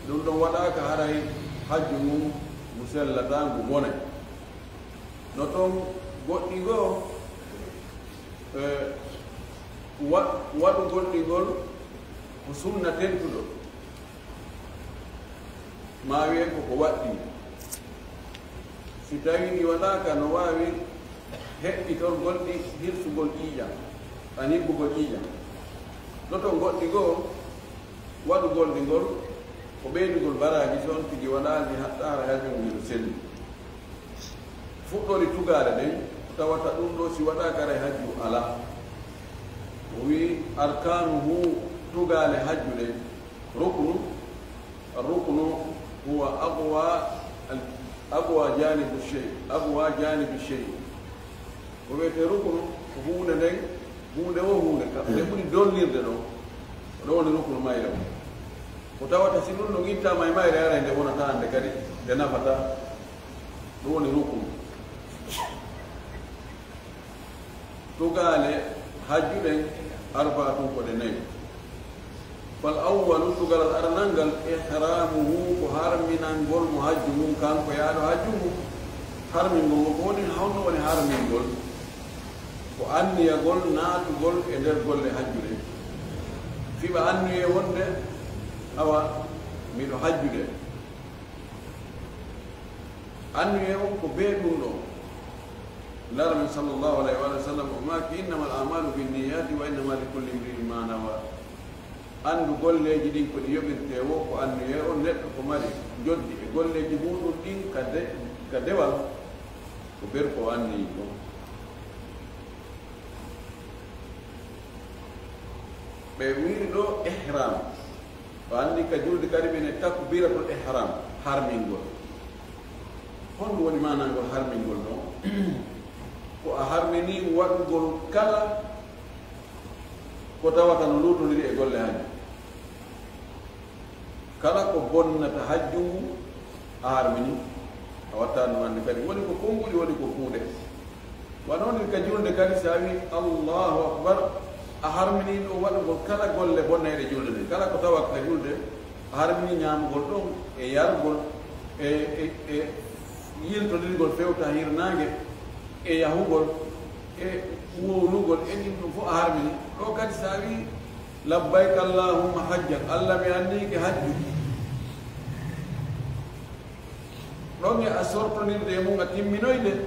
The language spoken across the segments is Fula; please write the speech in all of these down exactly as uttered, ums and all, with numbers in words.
Ɗum ɗon waɗaaka haray hajju ngun ngu sellataa, ngu bonay. No ton goɗɗi goo, e, wa-, waɗugol ɗi ngol ko sunna tentuɗo. Maa wi'en ko ko waɗɗii. Si tawii ɗi waɗaaka, no waawi heɓɓitorgol ɗi hirsugol ƴiiƴam, an hibbugol ƴiiƴam. No ton goɗɗi goo, waɗugol ɗi ngol ko ɓeydugol baraaji, si on tigi waɗaali hatta haray hajju ngun no selli. Fuɗɗori tugaale ɗen, ko tawata ɗum ɗoo si waɗaaka haray hajju alaa. O wi'i, arkaanuhu, tugaale hajju ɗen, ruknu, ruknu huwa aqwa, aqwa jaanibu shay, aqwa jaanibu shay. Ko wi'etee ruknu, ko huunde nden, huunde woo huunde, ka nde ɓuri dollirde ɗon, ko ɗon woni ruknu mayre on. Ko tawata si ɗum ɗon ittaama e mayre, haray nde wonataa hande kadi, nde nafataa. Ɗum woni ruknu. Tugaale hajju ɗen, arbaatun, ko ɗe nayi. Fal awwalu, tugalal aranal ngal, ihraamuhu, ko harminangol mo hajju ngun, kanko yahɗo hajju ngun. Harmingol ngol, ko woni, honno woni harmingol? Ko anniyagol naatugol e nder golle hajju ɗen. Fiɓa anniyee wonde, awa, miɗo hajjude. Anniyee on ko bee ɗum ɗoo. Nulaaɗo men sallallahu alayhi wa sallam o maaki, "Innamal a'maalu binniyaati wa innama likulli imri'in ma nawa." Anndu golleeji ɗin ko ɗi yoɓirtee woo ko anniyee on neɗɗo ko mari njoddi e golleeji muuɗum ɗin ka de-, ka dewal, ko ber ko o anniyi kon. Ɓe wi'i ɗoo ihraam. O anndi ka julde kadi ɓe ne takbiratul ihraam, harmingol. Honɗum woni maanangol harmingol ɗoo? Ko a harminii waɗugol kala ko tawata no luutondiri e golle hajju. Kala ko bonnata hajju ngu, a harmini, a watta ɗum hande kadi. Woni ko konguɗi, woni ko kuuɗe. Wano ni ka julde kadi, si a wi, "Allahu Akbar," a harmini ɗo waɗugol kala golle bonnayɗe julde nden. Kala ko tawata ka julde, a harmini ñaamugol ɗon, e yarugol, e, e, e yiltodirgol fewta hirnaange, e yahugol, e wowlugol, e ɗin ɗum fof a harmini. Ɗo kadi, si a wi, "Labbayka Allahumma hajjan," Allah, mi anniike hajju. Ɗon e a sortonirde e mum, a timminoyde.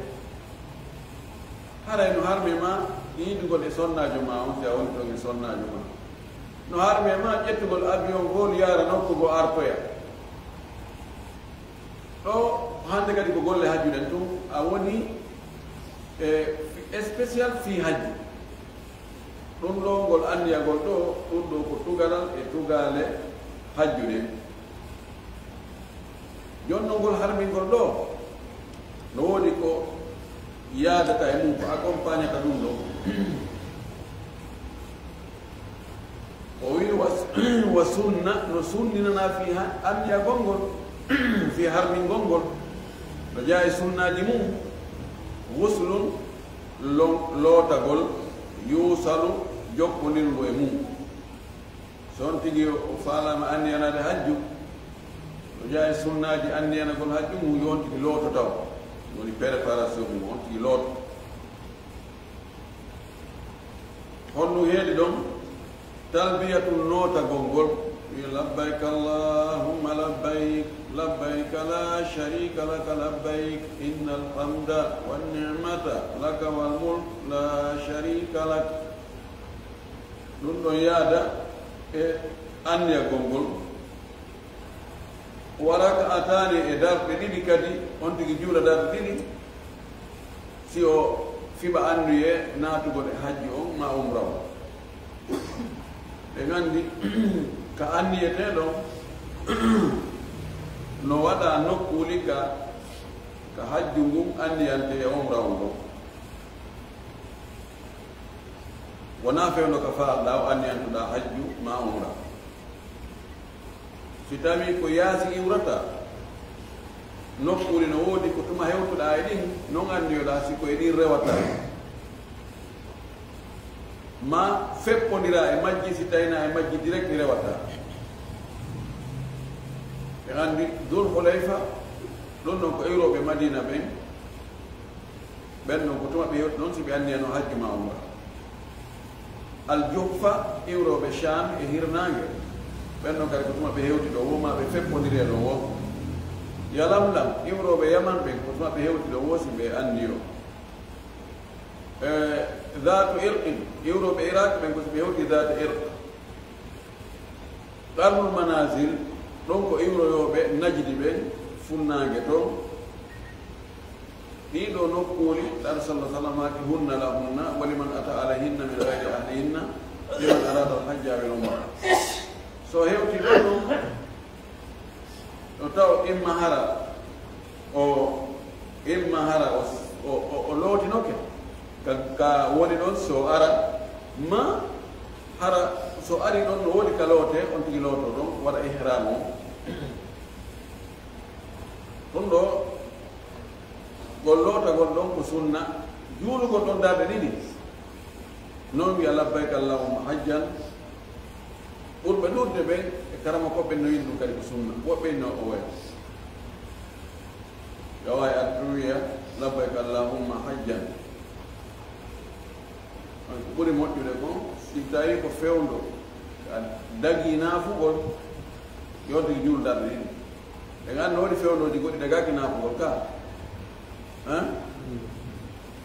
Haray no harmi ma yiidugol e sonnaajo ma on, si a woni ɗon e sonnaajo ma. No harmi ma ƴettugol avion ngol yaara nokku ngo artoya. Ɗo hande kadi ko golle hajju ɗen tun, a woni e fi-, spécial fii hajju. Ɗum ɗo ngol anniyagol ɗo, ɗum ɗo ko tugalal e tugaale hajju ɗen. Jooni non ngol harmingol ɗo, no woodi ko yaadata e mum, ko accompagnata ɗum ɗo. O wi wa, wa sunna, no sunninanaa fii ha-, anniyagol ngol, fii harmingol ngol. No jeyaa e sunnaaji mum, guslun, lo-, lootagol, yuusalu, jokkondirngo e mum. So on tigi o faalaama anniyanaade hajju, no jeyaa e sunnaaji anniyanagol hajju mum, yo on tigi looto taw. Woni préparation mum, on tigi looto. Honno heedi ɗon? Talbiyatun, nootagol ngol. Wi, "Labbayka Allahumma labbayk, labbayka la sharika laka labbayk, innal hamda wan ni'mata laka wal mulk la sharika lak." Ɗum ɗon yaada e anniyagol ngol. Wa rak'ataani, e darɗe ɗiɗi kadi, on tigi juula darɗe ɗiɗi, si o fiɓa anniyee naatugol e hajju on maa umra on. Ɓe nganndi ka anniyetee ɗon, no waɗa nokkuuli ka, ka hajju ngun anniyantee e umra on ɗon. Wonaa fewndo ka faalɗaa o anniyantoɗaa hajju maa umra. Si tawii ko yaasi iwrata, nokkuuli no woodi ko tuma hewtuɗaa e ɗin, non anniyoɗaa si ko e ɗin rewataa. Maa feppondiraa e majji si tawii na e majji direct rewataa. Ɓe anndi Dul Hulayfa, ɗon non ko iwrooɓe Madina ɓen. Ɓen non ko tuma ɓe hewti ɗon si ɓe anniyano hajju ma umra. Al Juhfa, iwrooɓe Sham e hirnaange. Ɓen non kadi ko tuma ɓe hewti ɗo wo, ma ɓe feppondiri e ɗo wo. Yalamlam, iwrooɓe Yaman ɓen, ko tuma ɓe hewti ɗo wo si ɓe anniyo. E, Zaatu Irqin, iwrooɓe Iraq ɓen ko si ɓe hewti Zaatu Irq. Qarnul Manazil, ɗon ko iwroyooɓe Najdi ɓen, funnaange ton. Ɗii ɗoo nokkuuli, Nulaaɗo sallallahu alaihi wasallam maaki, "Hunna lahunna, wa liman ata alaihinna min ghairi ahlihinna, liman arada al-hajja aw al-umra." So hewti ɗon non, no taw imma hara o, imma hara o, o, o, o lootinoke ka, ka woni ɗon, so ara, ma hara so ari ɗon no woodi ka loote, on tigi looto ɗon, waɗa ihram o. Ɗum ɗo, ngol lootagol ɗon ko sunna, juulugol ɗon darɗe ɗiɗi. Non wi'a, "Labbayka Allahumma hajjan." Ɓurɓe ɗuuɗude ɓen e karamokooɓe ɓen no wi'i ɗum kadi ko sunna. Woɓɓe no o wayi. Yo wawi artu wi'a, "Labbayka Allahumma hajjan." Ko ɓuri moƴƴude kon, si tawi ko fewndo, a dagi naafugol, yo tigi juul darɗe ɗiɗi. Ɓe nganndu woodi fewndooji goɗɗi dagaaki naafugol ka. Hein?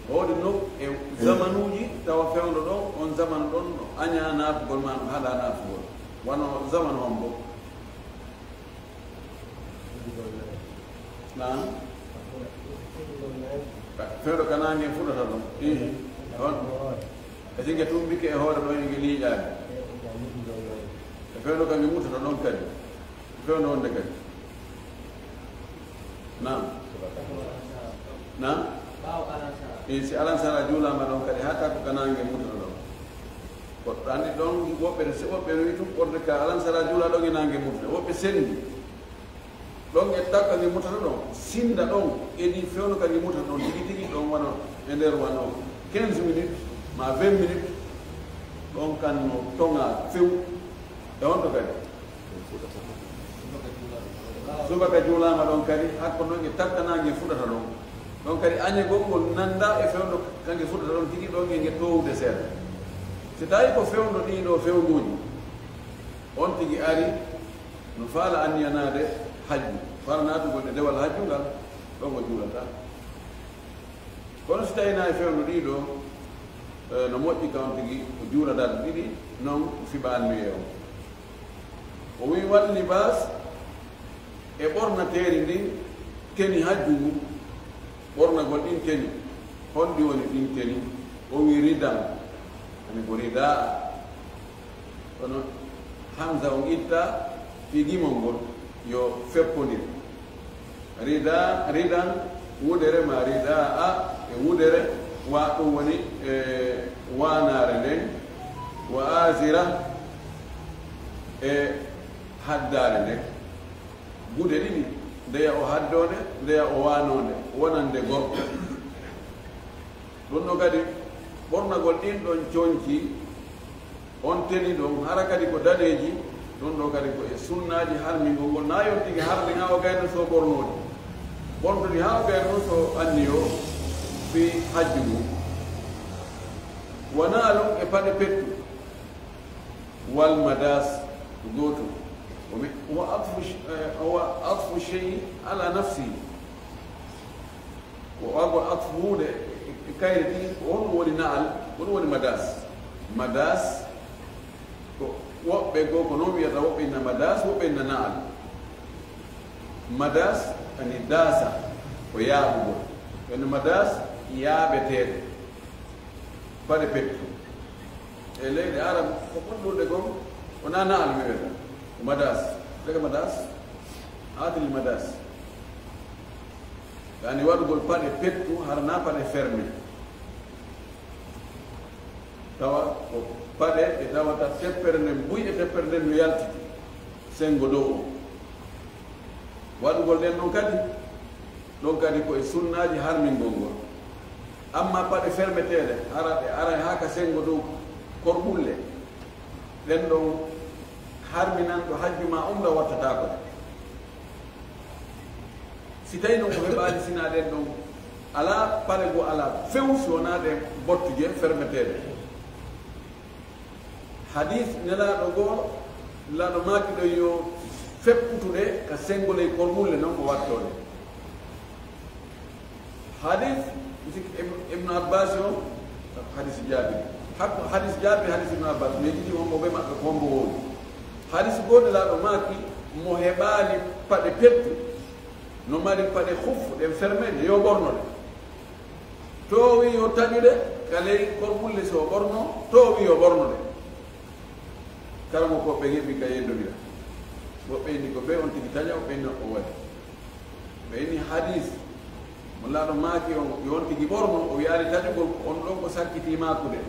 Woodi no e zamanuuji tawa fewndo ɗon, on zamanu ɗon no añaa naafugol ma no haɗaa naafugol. Wano zamanu hombo? Naam? Fewndo ka naange fuɗata ɗon. Ii. Hon? E si nge tumbike e hoore ɗon, nge liiƴaani. E fewndo ka nge mutata ɗon kadi. Fewndo wonde kadi. Naam. Naam? E si alansara juulaama ɗon kadi, haa ka ko ka naange mutata ɗon. Ko ɗandi ɗon woɓɓe, se woɓɓe no wi'i tun, ɓorde ka alansara juula ɗon e naange mutata. Woɓɓe sendi. Ɗon e takka nge mutata ɗon, sinda ɗon, edi fewndo ka nge mutata ɗon, tigi tigi ɗon wano, e nder wano quinze minutes, ma vingt minutes, ɗon kan no tonga few. E on to kadi. Subaka juulaama ɗon kadi, hakko noon nge takka naange fuɗata ɗon. Ɗon kadi añegol ngol nanda e fewndo ka nge fuɗata ɗon tigi ɗon e nge towude seeɗa. Si tawi ko fewndo ɗii ɗoo fewnduuji, on tigi ari, no faala anniyanaade hajju, faala naatugol e dewal hajju ngal, ɗon o juulata. Kono si tawii na e fewndo ɗii ɗoo, eh, no moƴƴi ka on tigi o juula darɗe ɗiɗi, non o fiɓa anniyee on. O wi'i, "Wal libaas, e ɓornateeri ndin, teni hajju ngun, ɓornagol ɗin teni." Honɗi woni ɗin teni? O wi'i, "Ridan." Ani ko ridaa. Kono hamza on itta fii gimol ngol, yo feppondir. Rida, ridan, wudere ma ridaa a, e wudere, wa ɗum woni, e, waanaare nden, wa azira, e haddaare nden. Gude ɗiɗi, ndeya o haddoonde, ndeya o waanoonde, wonande gorko. Ɗum ɗo kadi, ɓornagol ɗin ɗon conci, on teni ɗon, hara kadi ko daneeji, ɗum ɗo kadi ko e sunnaaji harmingol ngol, na yon tigi harmi haa o gayno so ɓornoodi. Ɓornodi haa o gayno so anniyo fii hajju ngun. Wonaa ɗum e paɗe pettu. Wal madas, ko gootum. Wa mi-, wa atfu sh-, eh, wa atfu shay'i ala nafsihi. Ko wago atfu huunde e, e kayri ɗi, ko honɗum woni na'al, ko ɗum woni madas. Madas, ko woɓɓe goo ko noon wiyata, woɓɓe inna madas, woɓɓe inna na'al. Madas, ani dasa, ko yaaɓugol. Ɓe no madas, yaaɓeteeɗo. Paɗe pettu. E leyɗe Arab, ko ɓuri ɗuuɗude kon, ko na'al mi wiyata. Ko madas. Daga madas, atil madas. Yani waɗugol paɗe pettu, hara na paɗe fermé. Tawa ko paɗe ɗe tawata teppere nden, buy e teppere nden no yaltiti. Senngo dow o. Waɗugol ɗen ɗon kadi, ɗon kadi ko e sunnaaji harmingol ngol. Amma paɗe fermeteeɗe, hara ɗe aray haa ka senngo dow korɓulle, ɗen ɗon harminanɗo hajju ma umra wattataako ɗe. Si tawi noon ko heɓaali sinaa ɗen ɗon, alaa paɗe goo alaa few si wonaa ɗen bottuje fermeteeɗe. Hadis Nelaaɗo goo, Nelaaɗo maaki ɗon yo fepputu ɗe ka senngoley korɓulle non ko wattoo ɗe. Hadis, mi sikki Ibn, Ibn Abbas o, hadis Jaabir. Hakko hadis Jaabir, hadis Ibn Abbas, mi yejjiti wonko ɓe maɓɓe ko hombo woni. Hadis goo Nelaaɗo maaki mo heɓaali paɗe pettu, no mari paɗe khuf ɗen fermeeɗe, yo ɓorno ɗe. To o wi'i yo taƴu ɗe ka ley korɓulle si o ɓorno, to o wi'i yo ɓorno ɗe. Karamokooɓe heɓi ka yeddondira. Woɓɓe inni ko bee on tigi taƴa, woɓɓe inni o waɗi. Ɓe inni hadis mo Nelaaɗo maaki on, yo on tigi ɓorno, o wi'aali taƴugol, ko on ɗon ko sakkitii maakude.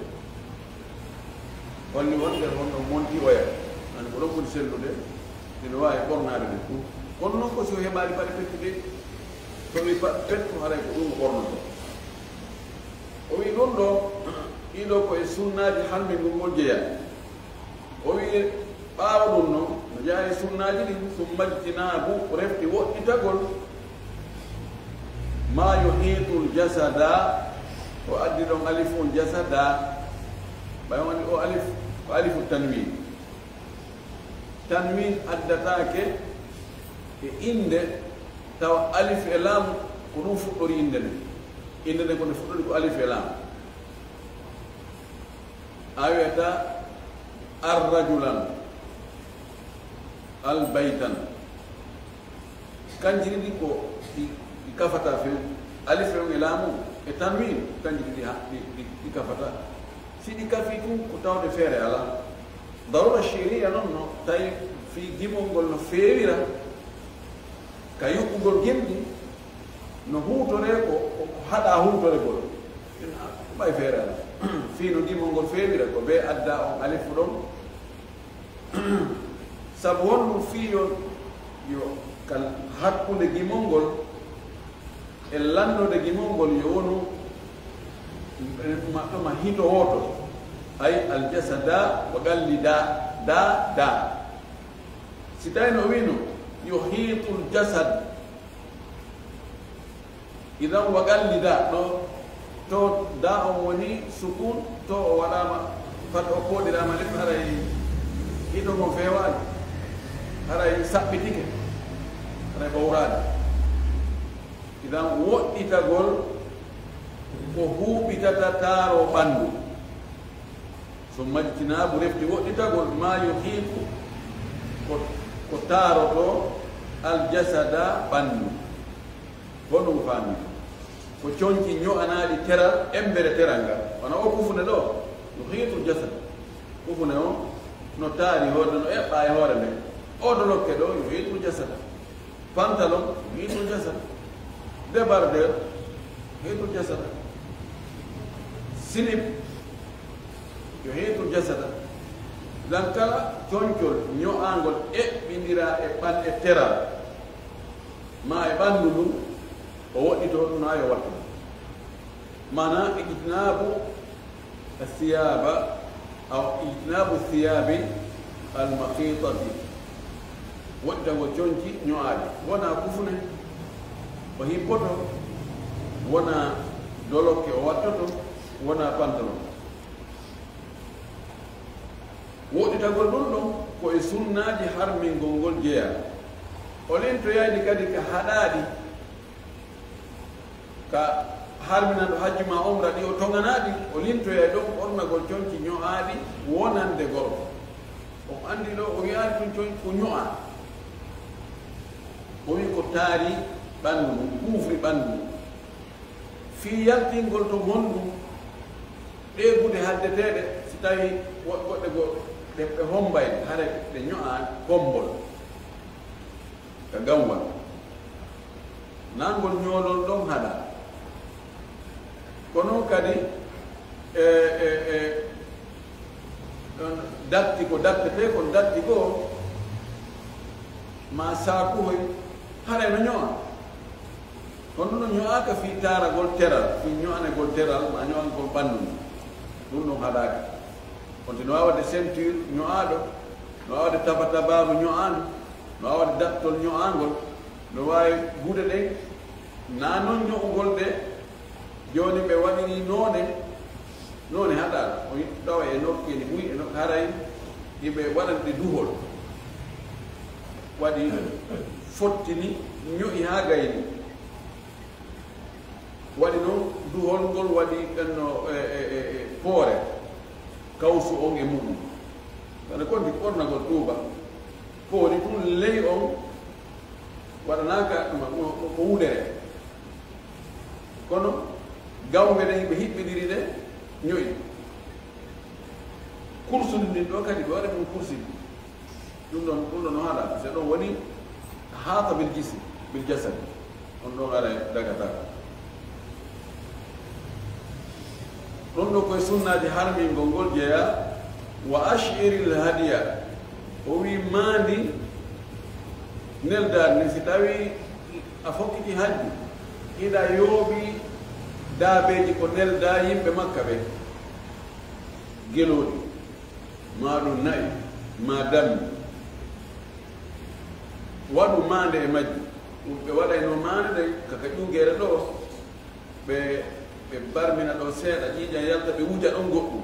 Holli wonde on ɗon monti oya. Ani ko ɗon ɓuri sellude, ina waawi ɓornaade ɗum. Kono noon ko si o heɓaali paɗe pettu de, so wi paɗe pettu, haray ko ɗum o ɓornotoo. O wi ɗum ɗo, ɗii ɗo ko e sunnaaji harmingol ngol jeyaa. O wi ɓaawo ɗum noon, no jeyaa e sunnaaji ɗin, summa ijtinaabu, refti woɗɗitagol, maa yuhiitul jasada, o addi ɗon alif on jasada, ɓay on anndi o alif, ko alifu tanwiin. Tanwiin addataake e innde, tawa alif e laam ko ɗum fuɗɗori innde nden. Innde nden ko nde fuɗɗori ko alif e laam. A wiyata arrajulan, albaytan. Kanji ɗiɗi ko ɗi, ɗi kafata few. Alif on e laam on e tanwiin, kanji ɗiɗi ha, ɗi, ɗi, ɗi kafata. Si ɗi kafii tun ko tawde feere alaa. Daruura shi'riya noon no tawi fii gimol ngol no feewira ka yuɓɓugol gimɗi, no huutoree ko, ko, ko haɗaa huutoregol. Ɓay feere alaa. Fii no gimol ngol feewira ko bee adda on alifu ɗon. Sabu honɗum fii yo, yo kal hakkunde gimol ngol e lanndode gimol ngol yo wonu ma, ma hito wooto, ay aljasada wa galli da, da, da. Si tawi no wino yuhitul jasad, idan wa galli da ɗo, to da on woni sukun, to o waɗaama, fat o pooɗiraama ɗum, haray hito mo feewaali, haray saɓɓitike, haray ɓowraali. Idan woɗɗitagol ko huuɓitata taaro ɓanndu. Summa ijtinaabu, refti woɗɗitagol, maa yuhiitu, ko, ko taaroto, aljasada, ɓanndu. Honɗum faami? Ko conci ño'anaaɗi teral, emmbere teral ngal. Wano o kufune ɗo, yuhiitul jasad. Kufune o, no taari hoore, no eɓɓa e hoore nden. O dolokke ɗo, yuhiitul jasad. Pantalon, yuhiitul jasad. Débardeur, yuhiitul jasad. Slip, yuhiitul jasad. Lan kala concol ño'aangol eɓɓindiraa e ɓan-, e teral, maa e ɓanndu ndun, o woɗɗitoo ɗum, haa yo wattu. Maanaa, ijtinaabu asiyaaba, aw ijtinaabu siyaabi almaxiitati, woɗɗitagol conci ño'aaɗi, wonaa kufune o hippoto, wonaa dolokke o wattoto, wonaa pantalon. Woɗɗitagol ɗum ɗon ko e sunnaaji harmingol ngol jeyaa. O lintoyayɗi kadi ka haɗaaɗi, ka harminanɗo hajju maa umra ɗi o toŋanaaɗi, o lintoyay ɗon ɓornagol conci ño'aaɗi wonande gorko. O anndi ɗo, o wi'aali ɗum conci ko ño'aa. O wi'i ko taari ɓanndu mum, kuufri ɓanndu mum. Fii yaltingol to hondu ɗee gude haddeteeɗe, si tawii wo-, goɗɗe goo ɗe, ɗe hommbay, hare ɗe ño'aa kommbol ka gamwal. Nangol ñoolol ɗon haɗaa. Kono kadi, e, e, e, ɗon datti ko dattetee kon datti goo, maa saakuhoy, haray no ño'aa. Kono no ño'aaka fii taaragol teral, fii ño'anegol teral, maa ño'anegol ɓanndu ndun. Ɗum ɗon haɗaaka. Wonti no waawi waɗde ceinture ño'aaɗo, no waawi waɗde tabatabaaru ño'aandu, no waawi waɗde dattol ño'aangol. No waawi gude ɗen, naa non ño'ugol de. Jooni ɓe waɗirii noone, noone haɗaɗo. O tawa e nokkeeli buy, e nokkeeli haray hiɓe waɗande duhol. Waɗi fottini, ño'i haa gayni. Waɗi non duhol ngol waɗi ɗenno, e, e, e, e, poore, kawsu on e muɗum. Kono konti ɓornagol tuuba, poori tun ley on waɗanaaka ɗum ko, ko, ko wudere. Kono gawɓe ɗen ɓe hiɓɓidiri ɗe ño'i. Kursundi ndin ɗo kadi ɓe waɗa ɗum kursundi. Ɗum ɗon, ɗum ɗon no haɗa, so ɗon woni haata bil jism, bil jasad. On ɗon ara dagata. Ɗum ɗo koye sunnaaji harmingol ngol jeyaa. Wa ash'iril hadiya. O wi maandi neldaari ni, si tawi a fokkiti hajju, hiɗa yooɓi daabeeji ko neldaa yimɓe Makka ɓe, gelooɗi, maa ɗum na'i, maa dammi. Waɗu maande e majji. Ɗum ɓe waɗayno maande ɗen ka, ka ƴuugeere ɗo, ɓe, ɓe barmina ɗo seeɗa, ƴiiƴan yalta, ɓe wuja ɗon goɗɗum.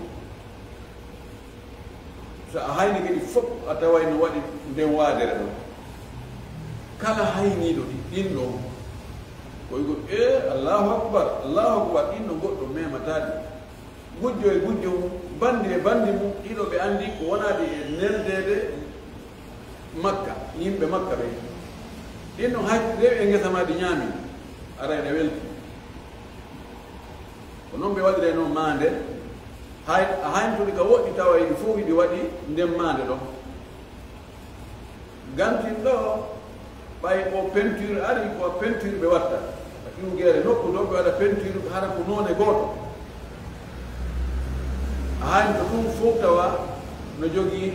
So a hayni kadi fof, a taway no waɗi nden waadere ɗon. Kala hayniiɗo ɗi, ɗin ɗon, ko wi'ugol, "Ee, Allahu Akbar, Allahu Akbar," ɗin ɗon goɗɗo memataa ɗi. Gujjo e gujjo mum, banndi e banndi mum, ɗiɗo ɓe anndi ko wonaade e neldeede Makka, yimɓe Makka ɓen. Ɗin ɗon hay rewi e ngesa maa ɗi ñaami, aray ɗe welti. Ko non ɓe waɗirayno maande, hay, a hayntudi ka woɗɗi tawa hiɗi fof hiɗi waɗi nden maande ɗon. Gantin ɗo, ɓay o peinture ari, ko peinture ɓe watta. Ƴuugeere nokku ɗo ɓe waɗa peinture, hara ko noone gooto. A haynto ɗum fof tawa no jogii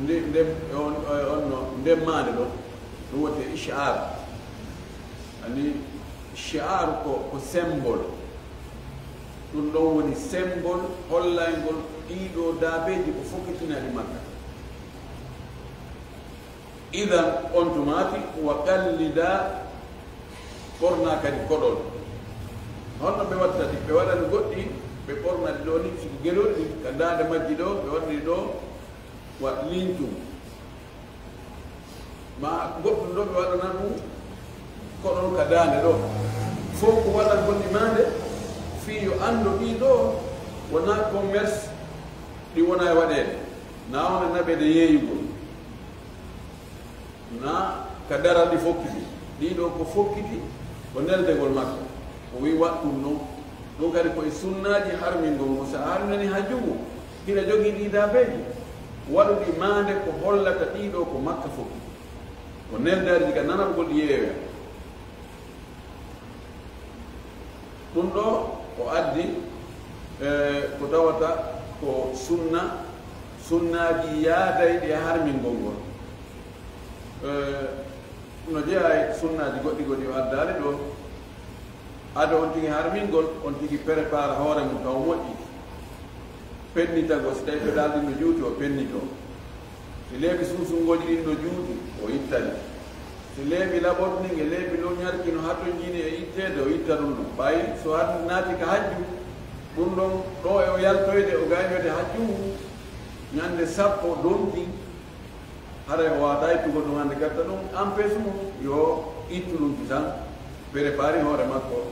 nde, nde, on, on no, nden maande ɗo. Ɗum wiyetee ishaar. Ani, shi'ar ko, ko symbole. Ɗum ɗon woni symbole hollayngol ɗiiɗoo daabeeji ko fokkitinaaɗi Makka. Idan, on tumaati, wa qallida, ɓorna kadi koɗol. Honno ɓe watta ɗi? Ɓe waɗani goɗɗi, ɓe ɓorna ɗi ɗoo ni, si ko gelooɗi ɗin, ka daande majji ɗoo, ɓe waɗani ɗoo wa lincum. Ma goɗɗum ɗoo ɓe waɗana ɗum koɗol ka daande ɗoo. Fof ko waɗangol ɗi maande, fii yo anndo ɗii ɗoo wonaa commerce ɗi wonaa e waɗeede. Na wona naɓeede yeeyugol. Na ka daral ɗi fokkiti. Ɗii ɗoo ko fokkiti ko neldegol makko. O wi'i waɗ ɗum non. Ɗum kadi ko e sunnaaji harmingol mo. So a harminanii hajju ngun, hiɗa jogii ɗii daabeeji, waɗu ɗi maande ko hollata ɗii ɗoo ko Makka fokkiti. Ko neldaari diga nanargol ɗi yeeyoya. Ɗum ɗoo ko addi, e, ko tawata ko sunna, sunnaaji yaadayɗi e harmingol ngol. E, no jeyaa e sunnaaji goɗɗi goɗɗi o addaali ɗoo. Ado on tigi harmingol, on tigi prépare hoore mum taw moƴƴi. Pennitagol, si tawii peɗaal ɗin no juuti, o pennitoo. Si leeɓi sunsungooji ɗin no juuti, o itta ɗi. Si leeɓi laɓorɗi ɗin e leeɓi loñarki no hatonjini e itteede, o itta ɗum ɗon. Ɓay so han naati ka hajju, ɗum ɗon ɗoo e o yaltoyde, o gaynoyde hajju mum, ñande sappo donki, haray o waawataa ittugol ɗum hannde gatta ɗum, empêche mo yo ittu ɗum ki tan, prépare hoore makko,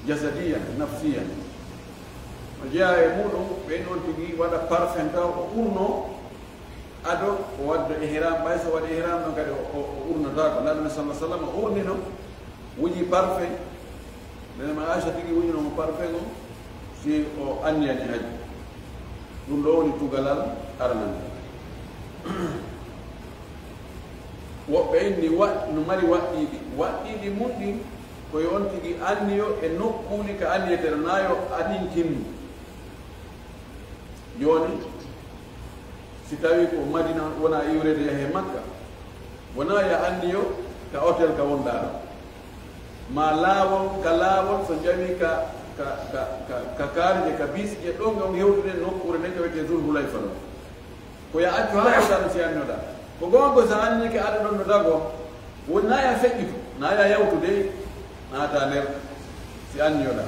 jasadiyan, nafsiyan. No jeyaa e muɗum, ɓen on tigi waɗa parfum taw o urno, ado o wadda ihram, ɓay so waɗi ihram ɗon kadi o, o, o urnotaako. Nde Nabi sallallahu alaihi wasallam o urnino, wuji parfum. Nene ma Aisha tigi wujino mo parfum on, si o anniyani hajju. Ɗum ɗoo woni tugalal aranal. Woɓɓe inni wa-, no mari waɗɗiiɗi. Waɗɗiiɗi mum ɗin, ko yo on tigi anniyo e nokkuuli ka anniyetee ɗon, na yo anintin. Jooni, si tawii ko Madina wona iwreede yahe Makka, wona ya anniyo ka hôtel ka wonɗaa ɗo. Ma laawol, ka laawol so ƴawii ka, ka, ka, ka, ka kaarje, ka bisje, ɗon on hewtude nokkuure nden ka wiyetee Zul Hulayfa ɗon. Ko ya accu haa hewtaa ɗo si annoɗaa. Ko goonga so anniyike aɗa ɗon no dagoo, Woni na ya feƴƴitu, na ya yawtude, naata nder, si anniyoɗa.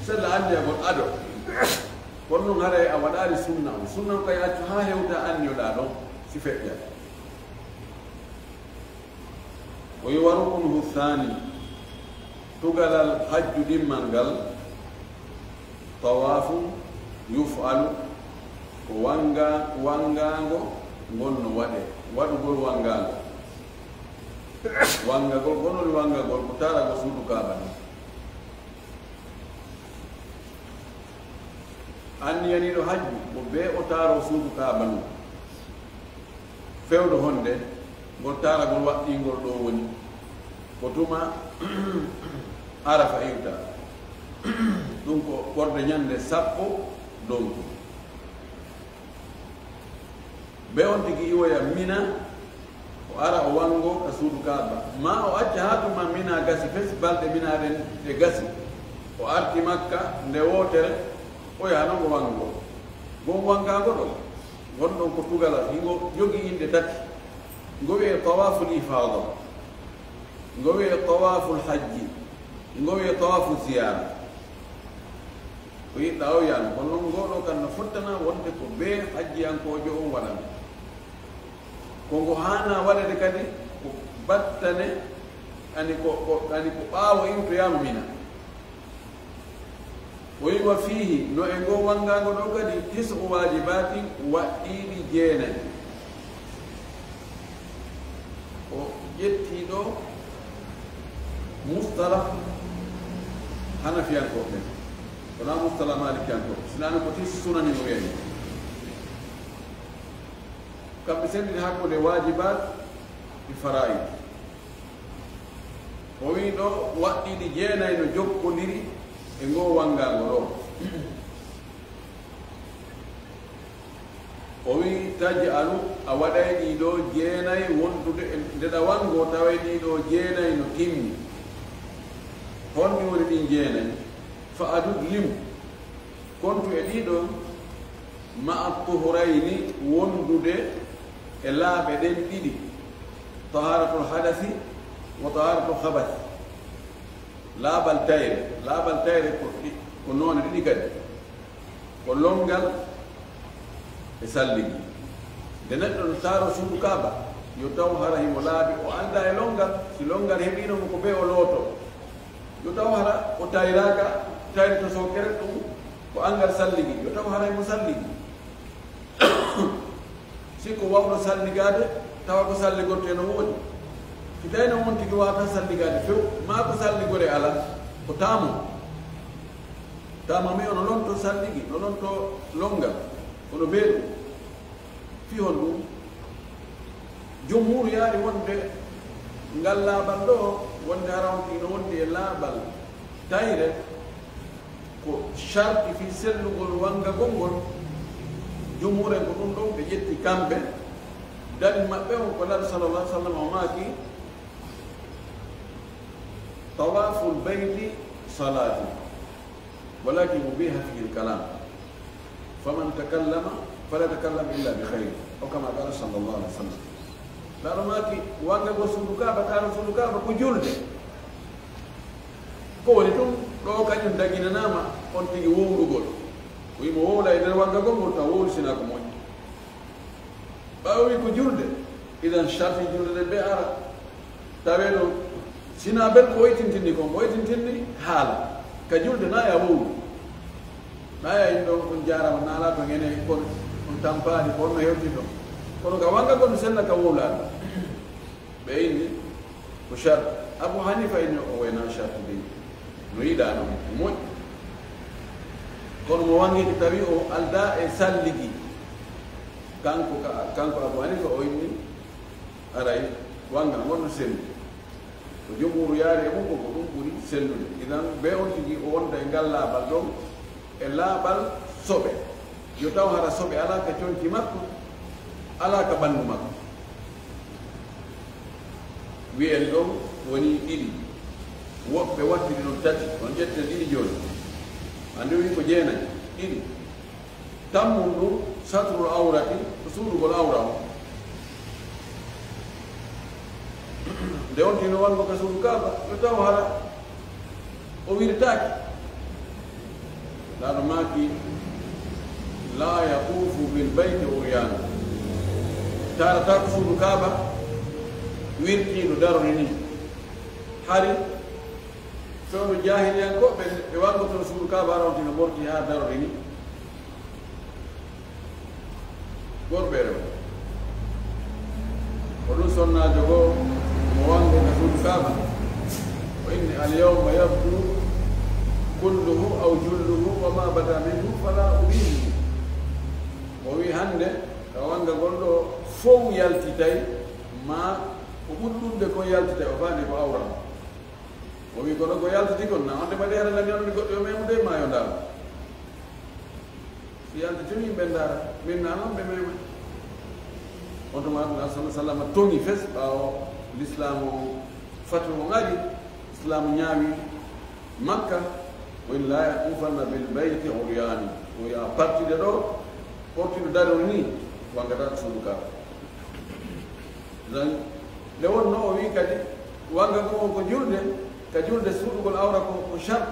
Sella anniyagol ado. Kono noon haray a waɗaali sunna on. Sunna on kay accu haa hewta anniyoɗa ɗon, si feƴƴa. O yi wa ruknuhu thani, tugalal hajju ɗimmal ngal, tawaafu yuf'alu, ko wanga-, wangaango ngon no waɗe, waɗugol wangaango. Wangagol, gonol wangagol ko taaragol suudu Kaaba ni. Anniyaniiɗo hajju ko bee o taaroo suudu Kaaba ndu. Fewndo honde ngol taaragol waɗɗingol ɗo woni ko tuma Arafa iwta. Ɗum ko ɓorde ñande sappo dow tun. Be on tigi iwoya Mina, o ara o wango ka suudu Kaaba. Ma o acca haa tuma Mina gasi, fes balɗe Mina ɗen ɗe gasi. O arti Makka nde wootere, o yaha non o wango. Gon wangaango ɗo, gon ɗon ko tugalal, hingo jogi inɗe tati. Ngo wi'e tawaaful ifaada, ngo wi'e tawaaful hajji, ngo wi'e tawaafu ziyaara. Ko yiɗɗa o yaano, kono noon ngoo ɗoo kan no fottana wonde ko bee hajjiyankoojo on waɗana. Ko ngo haana waɗede kadi ko battane, ani ko, ko, ani ko ɓaawo iwtoyaama Mina. O yi wa fiihi, no e ngoo wanngaango ɗoo kadi, tis'u waajibaatin, waɗɗiiɗi jeenay. O ƴettii ɗoo mustalah Hanafiyankooɓe ɓen, wonaa mustalah Maalikiyankooɓe, sinaa no ko tis sunani mo wi'ani. Kamɓe senndini hakkunde waajibaat e faraa'id. O wi'i ɗoo waɗɗiiɗi jeenay no jokkondiri e ngoo wanngaango ɗoo. O wi'i, "Taj'alu, a waɗay ɗii ɗoo jeenay wondude e nde ɗa wanngoo, taway ɗii ɗoo jeenay no timmi." Honɗi woni ɗin jeenay? Fa'adud, lim, kontu e ɗii ɗoo, ma'a tuhurayni, wondude e laaɓe ɗen ɗiɗi, taharatul hadasi wa taharatul khabas. Laaɓal tayre, laaɓal tayre ko ɗi-, ko noone ɗiɗi kadi. Ko lonngal e salligi. Nde neɗɗo no taaroo suudu Kaaba, yo taw hara himo laaɓi, o aldaa e lonngal. Si lonngal heɓiino mo ko bee o lootoo. Yo taw hara o tayraaka, tayre to sookere ɗum ko anngal salligi. Yo taw hara himo salligi. Si ko wawɗo salligaade, tawa ko salligortee no woodi. Si tawii no on tigi waawataa salligaade few, maa ko salligoree alaa, ko taamoo. Taama mi ono lonto salligi, no lonto lonngal, kono beeɗo. Fii honɗum? Jumhuur yaari wonde ngal laaɓal ɗoo, wonde hara on tigi no wondi e laaɓal tayre, ko sharti fii sellugol wanngagol ngol. Jumhuur en ko ɗum ɗon ɓe ƴetti kamɓe. Dalil maɓɓe on ko Nulaaɗo sallallahu alaihi wasallam o maaki, "Tawaaful bayti salaatun, walakin ubiha fihi al-kalaam, faman takallama fala yatakallam illa bi khayr." Aw kama qala sallallahu alaihi wasallam. Nulaaɗo maaki, wanngagol suudu Kaaba, taaroo suudu Kaaba ko julde. Ko woni tun ɗoo, kañum daginanaama on tigi wowlugol. Ko himo wowla e nder wanngagol ngol, taw wowli sinaa ko moƴƴi. Ɓaawo wi ko julde, idan sharti julde ɗen ɓe ara. Tawee ɗon, sinaa bel ko oytintinni kon, ko oytintinni haala. Ka julde na ya wowlu. Na ya yimɓe on, on jaarama, na ala to ngene, kono on tampaali, ko on no hewti ɗon. Kono ka wanngagol no sella ka wowlaade. Ɓe inni ko sharti. Abu Hanifa inni o wayna sharti de. No yiɗaa non, moƴƴi. Kono mo wanngiti tawi o aldaa e salligi. Kanko ka, kanko Abu Hanifa o inni aray wannga ngon no selli. Ko jumhuuru yaari e mum ko ko ɗum ɓuri sellude. Idan, be on tigi o wonda e ngal laaɓal ɗon, e laaɓal soɓe. Yo taw hara soɓe alaa ka conci makko, alaa ka ɓanndu makko. Wi'en ɗon woni ɗiɗi. Woɓɓe wattiri ɗon tati. On ƴetten ɗiɗi jooni. Anndi o wi'i ko jeenayi. Ɗiɗi. Tammun ɗum satrul awrati, ko suuɗugol awra on. Nde on tino wango ka suudu Kaaba, yo taw hara o wirtaaki. Laaɗo maaki, "La yatuufu bil bayti uryan." Taarataako suudu Kaaba wirtiiɗo darori ni. Hari fewndo jaahiliyankooɓe ɓe wangotono suudu Kaaba, hara on tino ɓorti haa darori ni. Worɓe e rewɓe. Ko ɗum sonnaajo goo mo wango ka suudu Kaaba. O inni, "Al yawma yabdu kulluhu aw julluhu wa ma bada minhu fala ubihi." O wi, "Hannde ka wangagol ɗo fow yaltitay, ma ko ɓuri ɗum de kon yaltitay, o faandi ko awra." O wi, "Kono ko yaltiti kon, na on de mbaɗi hara lami on mi goɗɗo yo memude ma yo ndaar." Si yalti tun yimɓe ndaara, min na noon ɓe mema. On tuma Rasul sallallahu alaihi wasallam toŋi fes ɓaawo Lislaamu fatu o ngari, Islaamu ñaawi Makka, o inni, "La yatufanna bil bayti uryani." O wi'a, "Partiɗo ɗo, ɓortiɗo darori ni, wangata suudu ka." Dan, nde wonno o wi kadi, wanga ko, ko julde, ka julde suuɗugol awra ko, ko shart.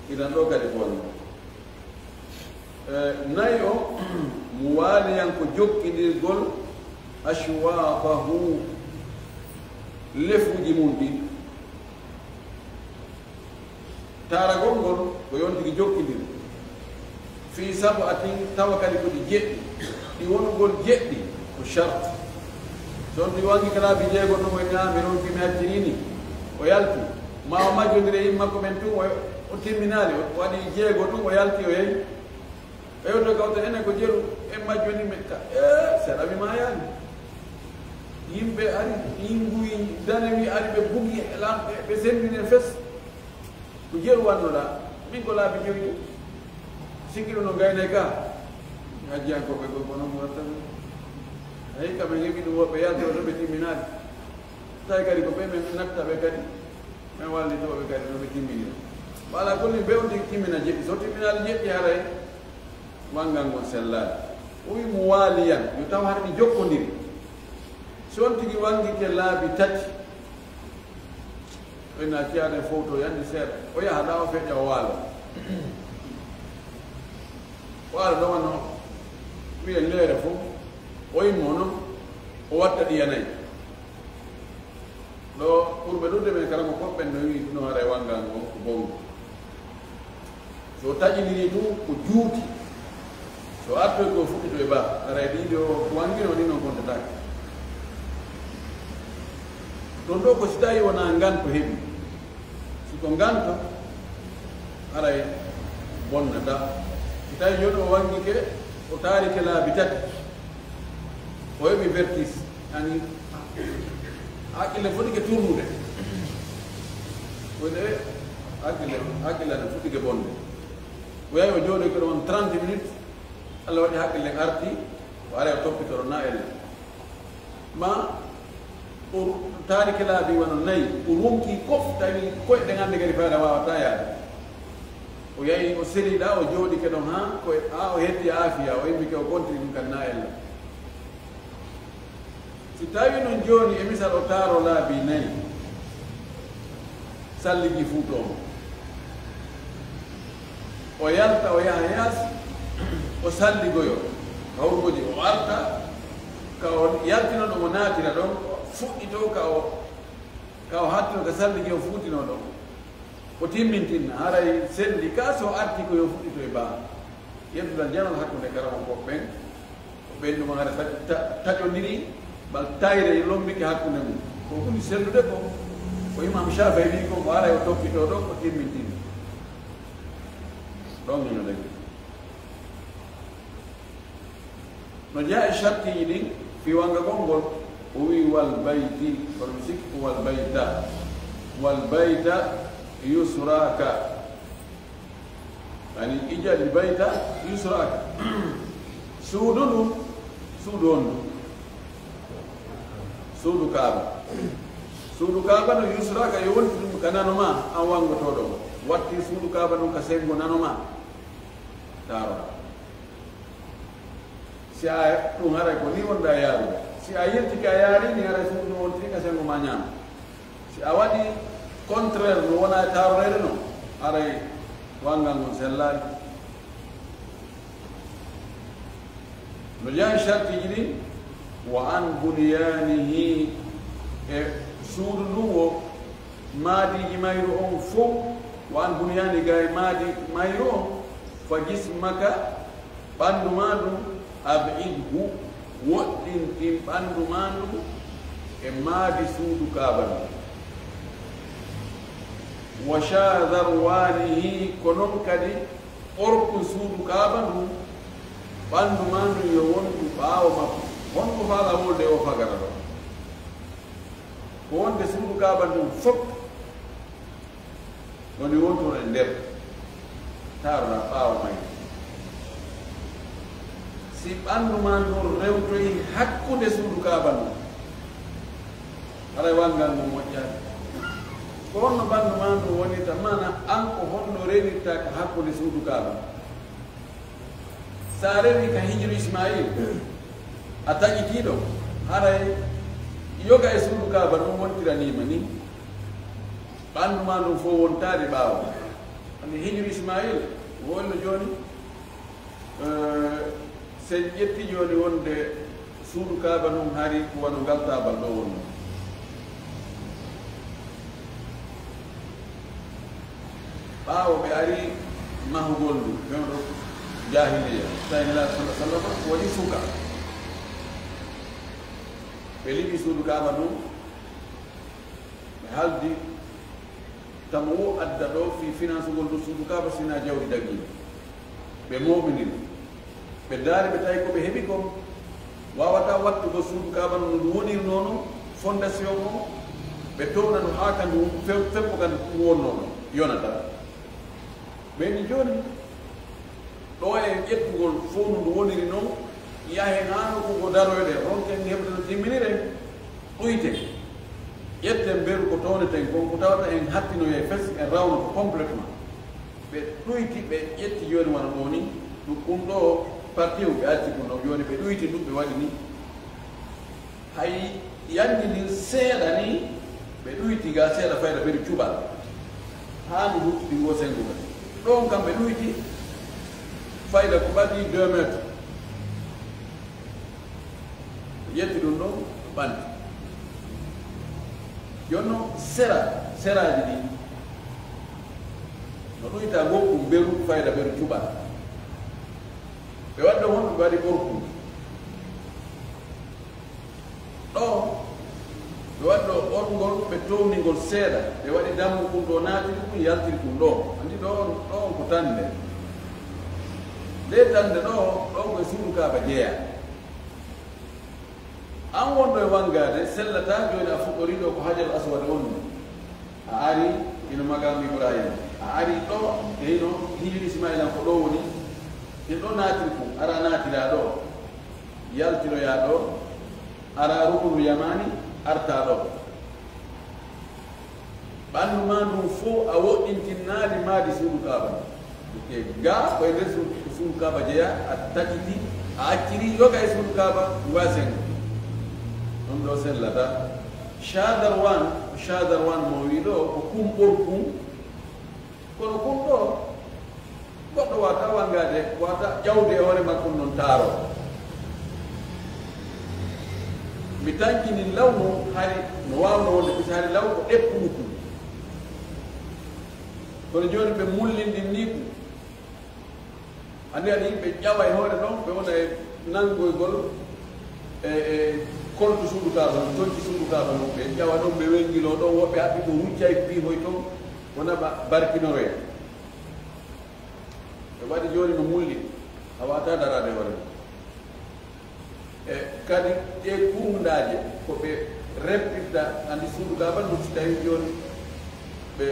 Idan ɗo kadi ko wonno. Eh, nayo, mo waaliyan ko jokkindirgol ashwafahu, lefuuji mum ɗin. Taaragol ngol ko yontigi jokkindiri. Fii sab'atin, tawa kadi ko ɗi jeɗɗi. Ɗi wonugol jeɗɗi ko shart. So on ɗi wangi ka laabi jeego ɗum, o ñaami, ronki mi acciri ni, o yalti. Ma o majjondire yimɓe makko ɓen tun, o, o timminaali, o waɗi jeego ɗum, o yalti, o yehi. Ɓe wonno kawta enen ko jeru, en majjoni men ka. Eh, sera mi maayaani. Yimɓe ari, yinguyi, danewi ari, ɓe bugi, lamɓe, ɓe sendini en fes. Ko jeru wannoɗaa, min ko laabi jowi tun. Sikki ɗum no gaynay ka. Hajjiyankooɓe ko, ko non watta. Ayi, kam en heɓi ɗum woɓɓe yaltoro to ɓe timminaali. Tawi kadi ko ɓe men natta ɓe kadi. Men wallitooɓe kadi no ɓe timminira. Wala ko ni ɓe on tigi timmina jeɗɗi. So timminaali jeɗɗi haray wanngal ngol sellaali. O wi mo waaliyan, yo taw hara ɗi jokkondiri. Si on tigi wangike laabi tati, o ina ciyaade fow to yandi seeɗa. O yaha ɗa o feƴƴa o waalo. O ara ɗo wano wiye leere fow, o immo non, o watta ɗiya nayi. Ɗo ɓurɓe ɗuuɗde men karama ko ɓen no wi'i no haray wanngal ngo ko bonngo. So taƴiniri tun ko juuti. So artoy ko fuɗɗito e baa, haray ɗiɗo ko wanngino ɗin on kontataake. Ɗon ɗo ko si tawi wonaa nganto heɓi. Si ko nganto, haray bonnata. Si tawi jooni o wanngike, o taarike laabi tati, o heɓi vertige, yani, haqqille fotike turnude. Woni e haqqille, haqqille ana fotike bonde. O yahi o jooɗoyke ɗon trente minutes, Allah waɗi haqqille arti, o ari o toppitoro na elle. Ma o taarike laabi wano nayi, o ronki kof, tawi koyɗe ngannde kadi fayda waawata yaade. O yahi, o seli ɗa, o jooɗike ɗon haa ko, haa o hetti aafiya, o immike, o kontini ɗum kan na ella. Si tawi non jooni e misal o taaro laabi nayi, salligi fuu toon. O yalta, o yaha yaasi, o salligoyo, hawrugoji, o arta, ka o yaltino ɗum, o naatira ɗon, fuɗɗito ka o, ka o hattino ka salligi, o fuutino ɗon. O timmintinna, haray selli ka so arti ko yo fuɗɗito e baa. Yeddudal janal hakkunde karama ko ɓen, ko ɓen ɗum haray ta-, ta-, taƴondiri, bal tayre e lombike hakkunde mum. Ko ɓuri sellude ko, ko Imam Shafii wi ko, ko haray o toppito ɗo, ko timmintinna. Ɗon hino dagi. No jeyaa e shartiiji ɗin, fii wangagol ngol, o wi'i, "Wal bayti," kono mi sikki ko "wal bayta." "Wal bayta yusraka." Yani, ij'al bayta yusraka. Suudu ndu, suudu on ndu. Suudu Kaaba. Suudu Kaaba no yusraka, yo wonti ɗum ka nano ma, an wangotooɗo. Watti suudu Kaaba ɗum ka sengo nano ma. Taaro. Si a, ɗum haray ko ni wonɗa yaarude. Si a yiltike a yaari ni, haray suudu no wontiri ka sengo ma ñaamo. A waɗi contraire no wona e taaroreede no, haray wanngal ngon sellaani. No jeyaa e sartiiji ɗin, wa an bunyaanihi, e suudu ndun wo maadiiji mayru on fow, wa an bunyaani, ga e maadi mayru on, fa jismaka, ɓanndu maa ndun, ab'idhu, woɗɗintin ɓanndu maa ndun e maadi suudu Kaaba ndun. Wa shadarwaanihi, ko non kadi ɓorkun suudu Kaaba ndun, ɓanndu maa ndun yo wondu ɓaawo makko. Honko faalaa wonde o fagara ɗon? Ko wonde suudu Kaaba ndun fow woni wontoon e nder, taaroɗaa ɓaawo mayru. Si ɓanndu maa ndun rewtoyi hakkunde suudu Kaaba ndun, haray wanngal ngun moƴƴaali. Ko honno ɓanndu maa ndun wonirta? Maanaa, an ko honno rewirta ka hakkunde suudu Kaaba? Si a rewi ka Hijru Ismaayil, a taƴitii ɗon, haray yoga e suudu Kaaba ndun wontiranii ma nii. Ɓanndu maa ndun fow wontaali ɓaawo. Anndi Hijru Ismaayil, wonno jooni, eh, si en ƴetti jooni wonde suudu Kaaba ndun hari ko wano ngal taabal ɗoo wonnoo. Ɓaawo ɓe ari mahugol ndu, fewndo jaahiliya, tawi Nelaaɗo sallallaahu alayhi wa sallam ko waɗi suka. Ɓe liɓi suudu Kaaba ndun, ɓe haldi tama wo adda ɗoo fii finansugol ndu suudu Kaaba, si hinaa jawdi dagiiɗo. Ɓe mooɓindiri. Ɓe ndaari, ɓe tawi ko ɓe heɓi kon waawataa wattugol suudu Kaaba no ndu wonirnoo non, fondation on, ɓe towna ndu haa ka ndu few-, feppo ka ndu wonnoo non, yonataa. Ɓe inni jooni, ɗoo en ƴettugol fow no ndu woniri non, yahen haa nokku goo daroyɗen, ronken heɓude no timminiren, ɗuyten. Ƴetten mberu ko towneten kon, ko tawata en hattinoyay fes, en rawnoto complètement. Ɓe ɗuyti, ɓe ƴetti jooni wano ɗoo nii, ɗum, ɗum ɗoo parti o ɓe acci ɗum ɗoo, jooni ɓe ɗuyti ɗum, ɓe waɗi nii. Hay yanngi ndin seeɗa nii, ɓe ɗuyti ga seeɗa fayda ɓe cuɓa. Haa ndu huɓɓi ngo senngo kadi. Ɗon kam ɓe ɗuyti fayda ko ɓadii deux mètres. Ɓe ƴetti ɗum ɗon, ɓanti. Jooni non sera, seraaji ɗin, no ɗuyta gokku mberu fayda ɓe cuɓa. Ɓe waɗi ɗon honɗum? Ɓe waɗi ɓorkun. Ɗoo, ɓe waɗi ɗoo ɓorngol, ɓe towni ngol seeɗa, ɓe waɗi dammuɗum ɗoo, naatiri ɗum, yaltiri ɗum ɗoo. Anndi ɗoo on, ɗoo on ko tannde. Ndee tannde ɗoo, ɗoo ko e suudu Kaaba jeyaa. An wonɗo e wanngaade, sellataa jooni a fuɗɗorii ɗoo ko Hajarul Aswad on. A ari hino maqaamu Ibraahiima. A ari ɗoo e hino Hijru Ismaa'iila ko ɗoo woni. Hino ɗoo naatiri ɗum, araa naatiraa ɗoo. Yaltiroyaa ɗoo, araa Ruknul Yamaani, artaa ɗoo. Ɓanndu maa ndun fow a woɗɗintinaali maadi suudu Kaaba. Ke ga ko e nder suudu, suudu Kaaba jeyaa, a taƴiti, a acciri yoga e suudu Kaaba, ngu a senngo. Ɗum ɗoo sellataa. Shadarwaan, Shadarwaan mo wii ɗoo, ko kun ɓorkun. Kono kun ɗoo, goɗɗo waawataa wanngaade, waawataa ƴawde e hoore makko non taaroo. Mi tankini law no hari no waawnoo wonde, pisi hari law ko ɗeppuɗo kun. Kono jooni ɓe mullindinii kun. Anndi, anndi yimɓe ƴawa e hoore ɗon, ɓe wona e nanngoygol e, e koltu suudu Kaaba non, conci suudu Kaaba non, ɓe ƴawa ɗon, ɓe wenngiloo ɗon, woɓɓe haɓɓi ko ruccay piihoy ton, wona ba barkinoroya. Ɓe waɗi jooni no mulli, a waawataa daraade e hoore mum. E kadi ɗee kurundaaje ko ɓe reppirta, anndi suudu Kaaba ndun, si tawii jooni ɓe,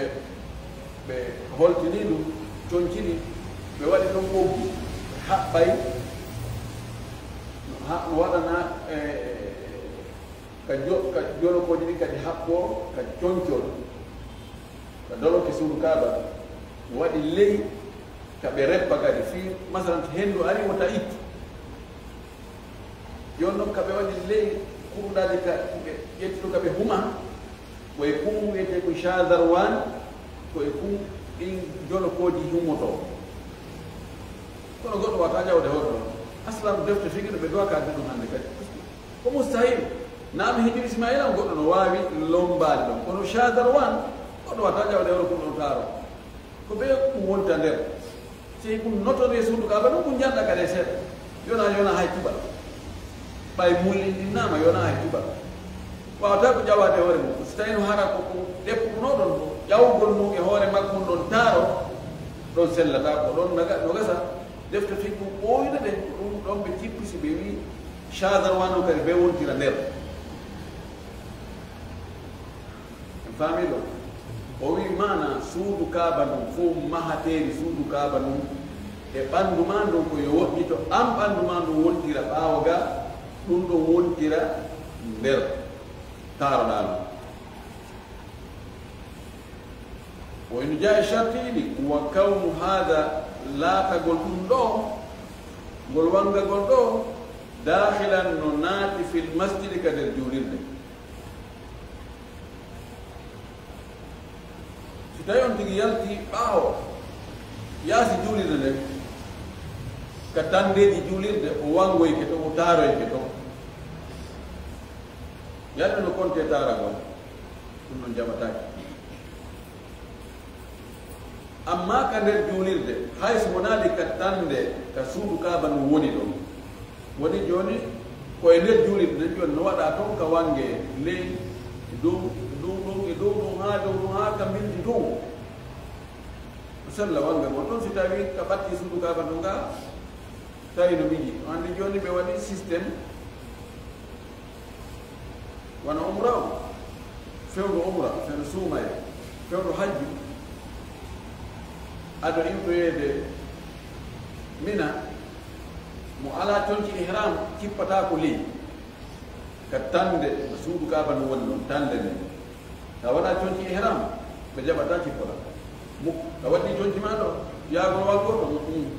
ɓe holtinii ndu, concini, ɓe waɗi ɗon ɓoggi, ɓe haɓɓay, no ha-, no waɗana, e, ka jo-, ka jolokooji ɗin kadi haɓɓoo, ka concol, ka doloke suudu Kaaba, no waɗi ley ka ɓe reppa kadi, fii, masalan, to henndu arii, wota ittu. Jooni non, ka ɓe waɗi ley kurundaaji ka, ɓe ƴetti ɗum ka ɓe huma, Ko e kun wiyetee ko Shazarwan, ko e kun ɗin jolokooji hummotoo. Kono goɗɗo wata ƴawde hoore ɗon. Aslan defte fiqh no ɓe dowa ka ɗum hannde kadi. Ko mustahil. Naam hijiri Ismaila on goɗɗo no waawi lombaade ɗon. Kono Shazarwan, goɗɗo wata ƴawde hoore kun ɗon taaro. Ko ɓe ɗum wonta nder. Sey kun notori e suudu Kaaba ɗum, kun jannda kadi e seeɗa. Yona, yona hay tubal. Ɓay mullindinnaama, yona hay tubal. Waawata ko ƴawaade hoore mum. Si tawino hara ko ko ɗeppunoɗon mo, ƴawgol mum e hoore makko ɗon taaro, ɗon sellata ko ɗon naga-, no gasa. Defte fiqh ɓooyuɗe ɗen, ko ɗum ɗon ɓe jippisi, ɓe wi'i, Shazarwan on kadi ɓe wontira nder. En faami ɗo? O wi'i maana suudu Kaaba ndun, fow mahateeri suudu Kaaba ndun, e ɓandu maa ndun ko yo woɗɗito, an ɓandu maa ndun wontira ɓaawo ga, ɗum ɗon wontira nder taaroɗaa ɗum. Wa in jaa sharti ɗiɗi, wa kawnu haada, laatagol ɗum ɗo, ngol wangagol ɗo, daakhilan no naati fil masjidi ka nder juulirde. Si tawi on tigi yalti ɓaawo, yaasi juulirde nden, ka tandeeji juulirde, o wangoyke ton, o taaroyke ton. Yalla no konte taaragol, ɗum non jaɓataake. Amma ka nder juulirde, hay so wonaali ka tande ka suudu Kaaba no woni ɗon. Woni jooni ko e nder juulirde nden jooni no waɗa ton ka wange ley dow, dow ɗon e dow ɗon haa dow ɗon haa ka mbindi dow. O sella wange mo ton si tawi ka ɓatti suudu Kaaba no nga tawi no miji. O anndi jooni ɓe waɗi système wano umra o, fewndo umra, fewndo suumaye, fewndo hajju, ado iwtoyeede Mina, mo alaa conci ihram, cippataako ley, ka tande, suudu Kaaba no woni ɗon, tande nden. Sa wala conci ihram, ɓe jaɓata cippoɗa. Muk-, a waɗi conci ma ɗo, yaagol wangol ɗo, mm.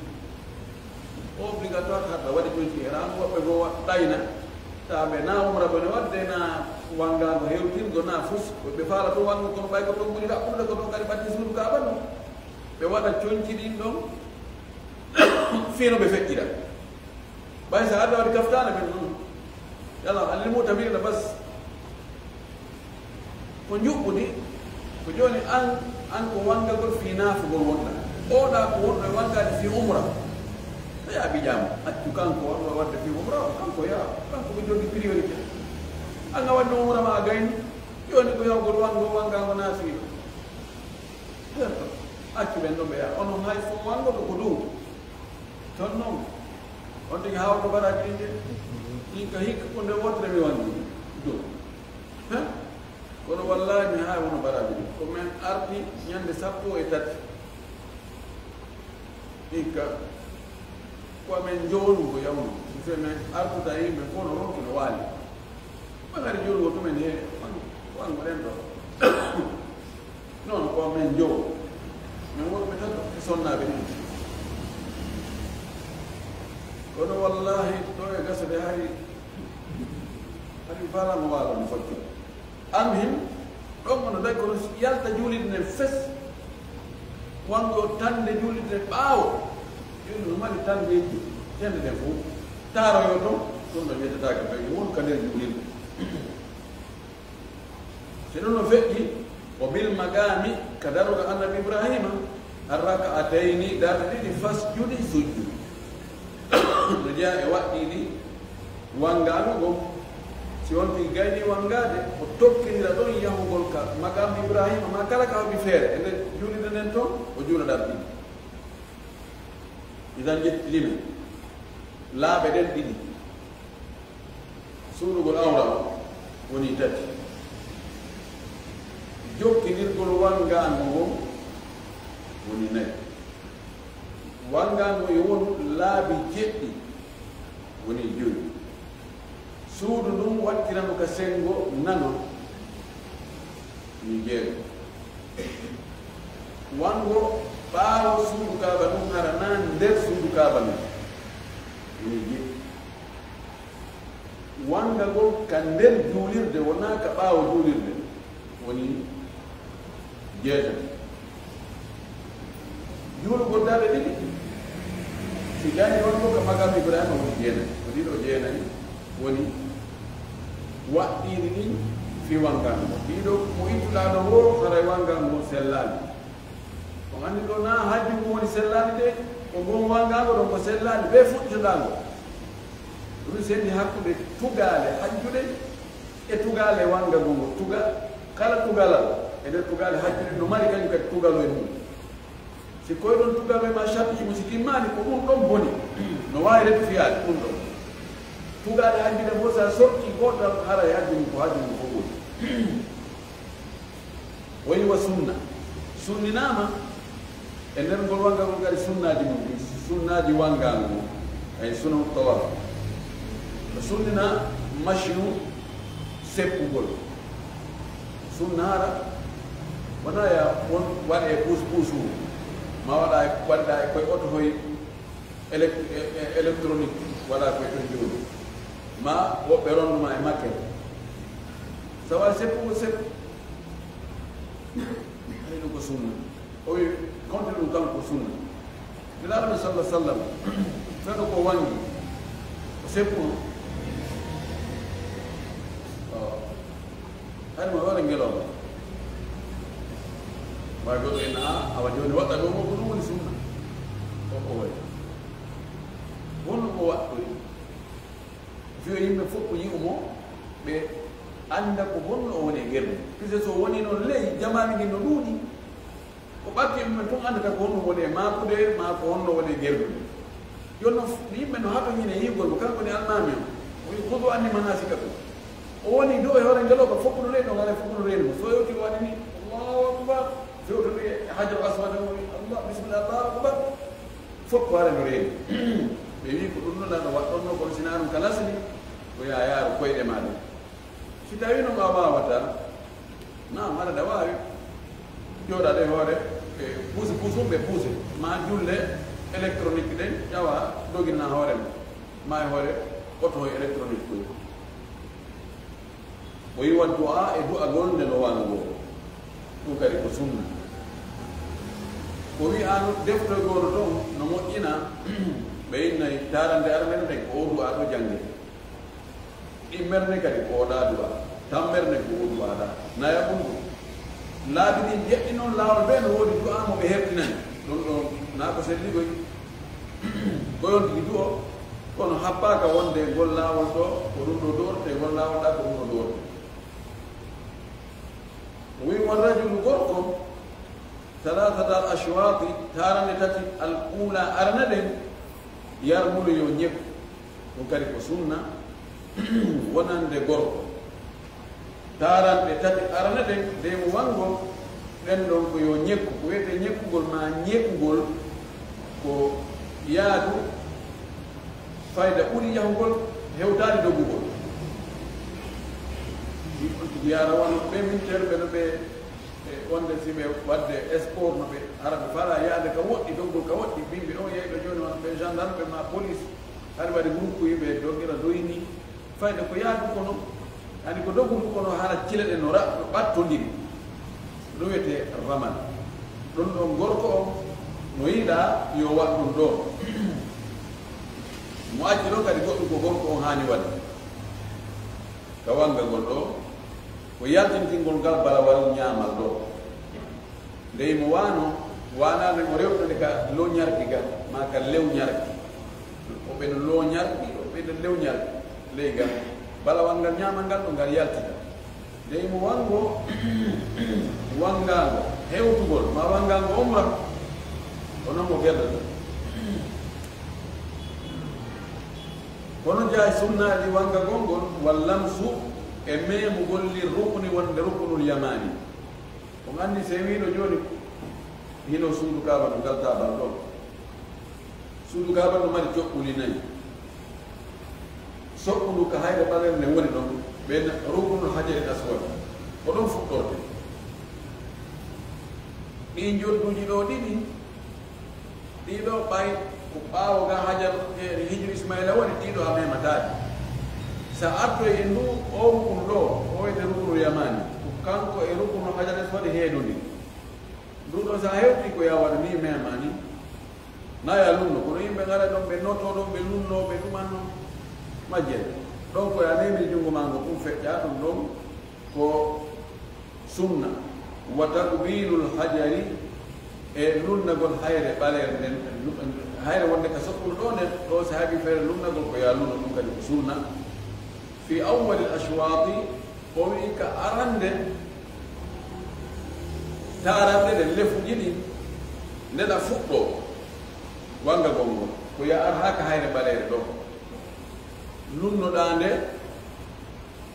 Obligatoire haɗa waɗi conci ihram, woɓɓe goo wa-, ɗayna. Ta ɓe na umra bone waɗde, na wangaango hewtingo, na fus. Ɓe faala to wango kono ɓay ko ton ɓuri raɓɓude ko ton kadi ɓatti suudu Kaaba ɗum. Ɓe waɗa conci ɗin ɗon, fii no ɓe feƴƴira. Ɓay sa adda waɗi kaftaane ɓen ɗum. Yalla, allimu tabiri na bas. Ko njuɓɓudi, ko jooni an, an ko wangagol fii naafugol wonɗa. Oɗa ko wonɗo e wangaade fii umra. So yaa ɓijaama, accu kanko wanga waɗde fii umra o, kanko yaa, kanko ko jogi priorité. An a waɗi umra ma a gayni, jooni ko yawgol wango, wangaango naafii. Accu ɓen ɗon ɓe yaa. Onon hay fof wangoto ko dow. Ton non, on tigi hawto baraji ɗin de. Ɗin ka hikka ko nde wotere mi wangi dow. Heh? Kono wallahi mi haay wono baraji ɗin. Ko men arti ñande sappo e tati. Hikka, ko amen jownu ko yawno. Mi fe men artuta yimɓe fof no ronki no waali. Ɓangare juulgo tumen he, wan-, wango ɗen ɗo. Non, ko men jowo. Men wonɓe tan ko sonnaaɓe ɗin. Kono wallahi, ɗo e gasde hari, hari faalaama waalo no fojjo. Almuhim, ɗon mono dañ kono yalta juulirde nden fes. Wango tande juulirde ɓaawo. Juulirde no mari tandeeji, tende ɗen fof. Taaroyo ton, ɗum ɗo wiyetetaake ɓay won ka nder juulirde. Si ɗum no feƴƴi, o bil maqaami, ka darugal Annabi Ibrahima, ar raka'atayni, darɗe ɗiɗi, fasjudi, sujju. No jeyaa e waɗɗiiɗi wangaandu ngon. Si on tigi gayni wangaade, o tokkinira ɗon yahugol ka maqaam Ibrahima, ma kala ka hoɓi feere, e nder juulirde nden ton, o juula darɗe ɗiɗi. Idan ƴetti limen laaɓe ɗen ɗiɗi. Suuɗugol awra on woni tati. Jokkindirgol wangaango ngon woni nayi. Wangaango e won laabi jeɗɗi woni joyi. Suudu ndun wattiramo ka sengo nano woni jeego. Wango ɓaawo suudu Kaaba ndun hara na nder suudu Kaaba ndun woni jeɗɗi. Wangagol ka nder juulirde, wonaa ka ɓaawo juulirde, ko Woni jeetati. Juulugol darɗe ɗiɗi, si dañi on ɗo ka maqaam Ibrahima, woni jeenayi. Ko ɗiɗo jeenayi woni waɗɗiiɗi ɗin fii wanngango. Ɗiɗo mo ittuɗaa ɗo woo, haray wanngango sellaali. On anndi ɗo naa hajju ngun woni sellaali de, ko ngon wanngango ɗon ko sellaali, bee fuɗɗitoɗaa ngo. Ɗum sendi hakkunde tugaale hajjuɗe e tugaale wanngango ngo. Tuga, kala tugalal e nder tugaale hajjuɗe no mari kañum kadi tugalo e mum. Si koyɗon tugalo e ma sharɗiiji mum si timmaani, ko ɗum ɗon boni. No waawi retu fiyaade ɗum ɗon. Tugaale hajjuɗe fof, so a sorti gootal, haray hajju mum ko hajju mum fof woni. O yi wa sunna. Sunninaama e nder ngol wanngango kadi sunnaaji mum ɗin, sunnaaji wanngango ngon, ay sunan tawaf. O sunnina machine seppugol. Sunnaara wonaa ya won waɗe puus puusu, ma waɗa, waɗa e koye oto hoy élect-, é-, é-, électronique, waɗa koye ton jooni. Ma woɓɓe ronduma e makke. Sawa seppugo seppu. Hay ɗum ko sunna. O wi, konti ɗum kala ko sunna. Nelaaɗo men sallallahu alaihi wasallam, feno ko wangi, o seppu. O, hari mo hoore ngelooba. Way goɗɗo en, a, awa jooni waɗɗa ɗo mo, ko ɗum woni sunna. O, o waɗi. Wonno ko waɗɗoy. Fiyo yimɓe fof ko yi'u mo, ɓe annda ko honno o woni e gerde. Puisque so woni noon ley, jamaanu ngin no ɗuuɗi. Ko ɓakki yimɓe tun anndata ko honno woni e maakude, maa ko honno woni e gerdude. Yo no f-, yimɓe no hato ñine yi'ugol mo, kanko woni almaami on. O wi, "Khudu anni manasikakum." O woni dow e hoore ngelooba, fof no reeni, o ngara fof no reeni mo. So yewti o waɗi ni, "Allahu Akbar." Fewtude e Hajar Aswad o wi, "Allah, bismillah, Allahu Akbar." Fof ko ara no reeni. Ɓe wi ko ɗum no laɗo waɗɗonno, kono si naa ɗum ka lasli, ko yaa yaaru koyɗe maa ɗen. Si tawii noon a waawataa, naam, haɗa ɗa waawi jooɗaade e hoore, e puuse, puuse ɗum ɓe puuse, maa julle électronique ɗen, ƴawa doginna hoore ma, maa e hoore oto électronique ɗum. O yi wa du'a e du'agol nde lowal ngoo. Ɗum kadi ko sunna. Ko wi'aa no deftoy gooto toon no moƴƴina, ɓe innay taarande armene nden ko o du'a ɗo jannge. Ɗimmere nden kadi ko o ɗaa du'a. Tammere nden ko o du'a ɗaa. Naya ɓunngu. Laabi ɗin jeɗɗi noon laawol ɓe no woodi du'a mo ɓe hertinani. Ɗum ɗon naa ko selligoy. Ko yonti ki du'o, kono happaaka wonde ngol laawol ɗo ko ɗum ɗo du'ortee, ngol laawol ɗaa ko ɗum ɗo du'ortee. O wi, "Wa rajulu gorko, thalathata al ashwaati, taarande tati, al uula arana ɗen, yarmulu yo ñekku." Ɗum kadi ko sunna wonande gorko. Taranɗe tati arana ɗen, dey mo wango, ɗen ɗon ko yo ñekku. Ko wiyetee ñekkugol maa ñeekugol, ko yaadu fayda ɓuri yahugol, hewtaade doggugol. Yara wano ɓe militaire ɓe no ɓe, e, wonde si ɓe waɗde sport no ɓe hara ɓe fala yaade ka woɗɗi, doggol ka woɗɗi, bimbi on yehi ɗo jooni wano ɓe gendarme ɓe ma police, hari waɗi groupe yimɓe doggira doyni, fayde ko yaadu kono, ani ko doggudu kono hara cile ɗen no ra-, no ɓattondiri. Ɗum wiyetee ramal. Ɗum ɗon gorko on no yiɗaa yo waɗ ɗum ɗo. Mo acci ɗon kadi goɗɗum ko gorko on haani waɗde. Ka wangagol ɗo, ko yaltintingol ngal balawal ñaamal ɗo. Ndey mo waano, waanaande mo rewtude ka loñarki ga, maa ka lewñarki. O ɓe no loñarki, o ɓe no lewñarki ley ga. Balawal ngal ñaamal ngal ɗo ngal yaltita. Ndey mo wango, wangaango, hewtugol, maa wangaango umra, ko non mo gerdata. Kono jaa e sunnaaji wangagol ngol, wal lamsu e meemugol li rukni wonde ruknul yamaani. On anndi si wiiɗo jooni hino suudu Kaaba no ngal taabal ɗon. Suudu Kaaba no mari coɓɓuli nayi. Soɓɓundu ka hayre ɓalere ne woni ɗon, ɓen ruknul hajaril aswad. Ko ɗon fuɗɗorte. Ɗii njodduuji ɗo ɗiɗi, ɗiɗo ɓay ko ɓaawo ga Hajar e Hijru Ismaila woni, ɗiɗo a memataɗi. Sa artoy e ndu o rukun ɗo, o wiyete ruknul yamani, ko Kanko e rukunu hajar aswadi heedudi. Ɗum ɗon, so a hewti ko ya waɗa ni, mema ni. Na ya lunno, kono yimɓe ngara ɗon, ɓe notto ɗon, ɓe lunno, ɓe ɗumanno. Majjere. Ɗon ko ya memi junngo maa ngo ɗum feƴƴa ɗum ɗon ko sunna. Wa takbilul hajari, e lunnagol hayre ɓaleere nden, hayre wonde ka soɓɓuno ɗo nden, ɗo sahabi feere lunnagol ko ya lunno ɗum kadi ko sunna. Fi awwalil ashwaati, o wi'i ka arande, taarande nde lefuji ɗin, nde ɗa fuɗɗo wangagol ngol, ko ya ar haa ka hayre ɓaleere ɗo. Lunnoɗaa nde,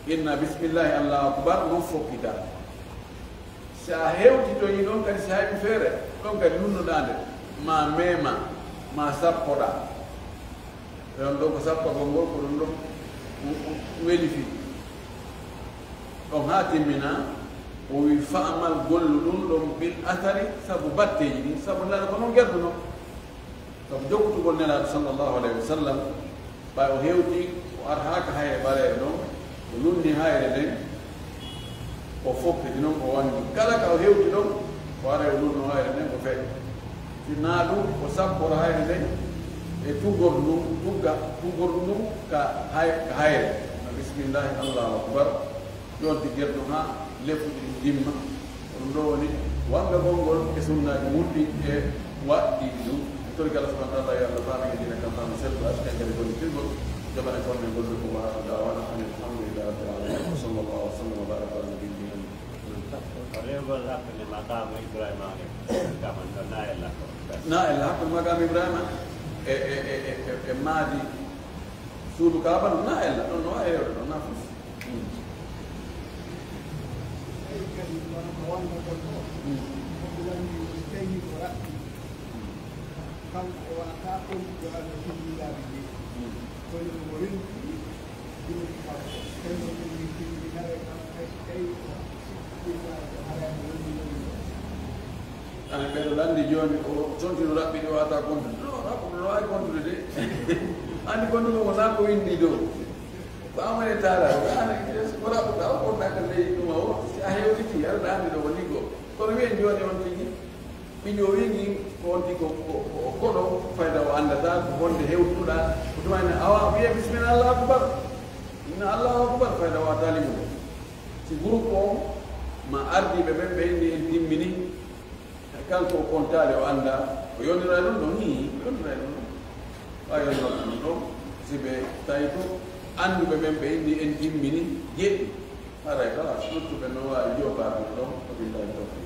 inna bismillahi, Allahu akbar, non fokkita. Si a hewtitoyi ɗon kadi, si hayɓe feere, ɗon kadi lunnoɗaa nde, ma mema, ma sappoɗaa. Ɗon ɗon ko sappagol ngol, ko ɗum ɗon weli fii. Ɗon haa timmina, o wi fa'amal gollu ɗum ɗon bil athari, sabu batteeji ɗin, sabu nana ko non gerduno. Sabu jokkutugol Nelaaɗo sallallahu alayhi wa sallam, ɓay o hewti, o arhaaka hayre ɓaleere ɗon, o lunni hayre nden, o fokkiti non, o wangi. Kala ka o hewti ɗon, o aray o lunno hayre nden, o feƴƴi. Si naa ɗum, o sappora hayre nden e tuggordu ndun, tugga tuggordu ndun ka hay-, ka hayre. Bismillahi, Allahu akbar. Yonti gerɗo haa lefuɗi ɗin dimma. Ko ɗum ɗo woni wangagol ngol e sunnaaji mun ɗin e waɗɗiiɗi ɗum. Tori kala subhanahu wa ta'ala, yo Allah faami e diina kan, faami selluɗo, askan kadi gollirgol. Jabana ko men gollude ko, wa akhiru da'wana anil hamdulillahi rabbil alamin. Wa sallallahu wa sallam wa baraka ala nabiyyina Muhammad. Ko rewgol hakkunde maqaamu Ibrahima e maqaamu ɗo, na e lakko. Na e hakkunde maqaamu Ibrahima e, e, e, e, e, e maadi suudu Kaaba, na e la-, ɗon no waawi rewde ɗon, na fof. Tawi kadi wano ko wannogol ko, ko ɓe lanndii, so tawii ko raɓɓi, kanko o wonata on jogaano jibiniraaɓe ɗi. Kono omo renti jibiniraaɓe. Kono ɗum min jibiniraaɓe kam, hay so tawii ko jibiniraaɓe ko haraani rewde ɗum ɗo. Ani ɓeɗo lanndi jooni, o tontino raɓɓiɗi, wata kontude. No, raɓɓuɗo no waawi kontude de. Anndi kontude ko naa ko winndi dow. Ko amane taala, ko ana ko raɓɓuɗa o, ko naka ley ɗum o, si a hewtiti, aɗa anndi ɗo woni ko. Kono wiyen jooni on tigi, ɓiɗo o wingi ko on tigi ko, ko, ko koɗo, fayda o anndata, ko honde hewtuɗa, ko tuma ene awa, wiye bismillah, Allahu akbar. Inna Allahu akbar, fayda o atali mo. Si groupe o, ma ardiɓe ɓen ɓe inni en timmini, kanko o kontaali, o annda, o yonira ɗum ɗon, hii, o yonira ɗum ɗon. Ɓay yonira ɗum ɗon, si ɓe tawi ko annduɓe ɓen ɓe inni en timmini, jeɗɗi. Haray kala, luttuɓe no waawi joɓaade ɗon, ko billahi tawfiq.